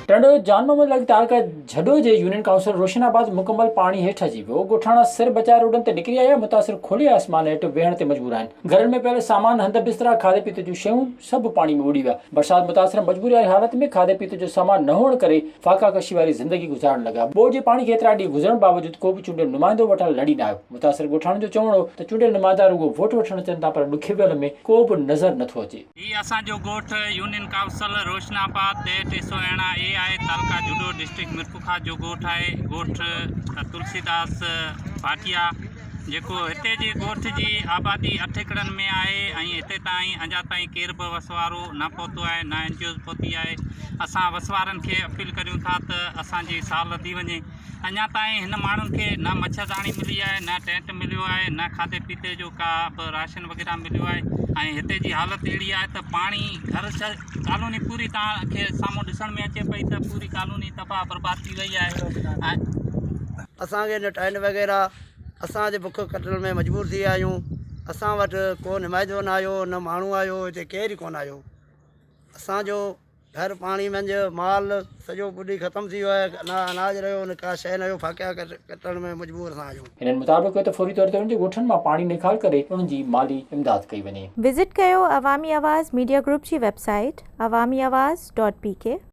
ٽنڊو جان محمد لڳ تعلقه جهڏو جي union council روشن آباد مڪمل پاڻي هيٺ اچي ويو، ڳوٺاڻا سر بچائي روڊن تي نڪري آيا، متاثر کلي آسمان هيٺ ويهڻ تي مجبور آهن، گهرن ۾ پيل سامان، هنڌ بسترا، کاڌي پيتي جون شيون سڀ پاڻي ۾ ٻڏي ويا، برسات متاثر مجبوري واري حالت ۾ کاڌي پيتي جو سامان نه هئڻ ڪري فاقا ڪشي واري زندگي گذارڻ لڳا، ٻوڏ جي پاڻي کي ايترا ڏينهن گذرڻ باوجود ڪو به چونڊيل نمائندو وٽان لڙي نه آيو. متاثر ڳوٺاڻن جو چوڻ هو ته چونڊيل نمائندا رڳو ووٽ وٺڻ اچن ٿا پر ڏکي ويل ۾ ڪو به نظر نٿو اچي. هي اسان جو ڳوٺ يونين ڪائونسل روشن آباد ديهه 318 اي آهي تعلقه جهڏو ڊسٽرڪٽ ميرپورخاص جو ڳوٺ آهي ڳوٺ تلسيداس ڀاٽيا جيڪو هتي جي ڳوٺ جي آبادي اٺ ايڪڙن ۾ آهي ۽ هتي تائين اڃا تائين ڪير به وس وارو نه پهتو آهي نه اين جي اوز پهتي آهي اسان وس وارن کي اپيل ڪريون ٿا ته اسان جي سار لڌي وڃي اڃا تائين هن ماڻهن کي نه مڇرداڻي ملي آهي نه ٽينٽ مليو آهي نه کاڌي پيتي جو ڪا به راشن وغيره مليو آهي ۽ هتي جي حالت اهڙي آهي ته پاڻي گهر ڪالوني پوري توهان کي سامهون ڏسڻ ۾ اچي پئي ته پوري ڪالوني تباهه برباد ٿي وئي آهي ۽. اسان کي نه ٽينٽ وغيره اسان اڄ بک ڪٽڻ ۾ مجبور ٿي ويا آهيون اسان وٽ ڪو نمائندو نه آيو نه ماڻهو آيو هتي ڪير ئي ڪونه آيو اسان جو گهر پاڻي منجهه مال سڄو ٻڏي ختم ٿي ويو آهي نه اناج رهيو نه ڪا شيء نه رهيو فاقيا ڪٽڻ ۾ مجبور اسان آهيون. هنن مطالبو ڪيو ته فوري طور تي انهن جي ڳوٺن مان پاڻي نيڪال ڪري انهن جي مالي امداد ڪئي وڃي. وزٽ ڪيو عوامي آواز ميڊيا گروپ جي website Awami Awaz dot P K.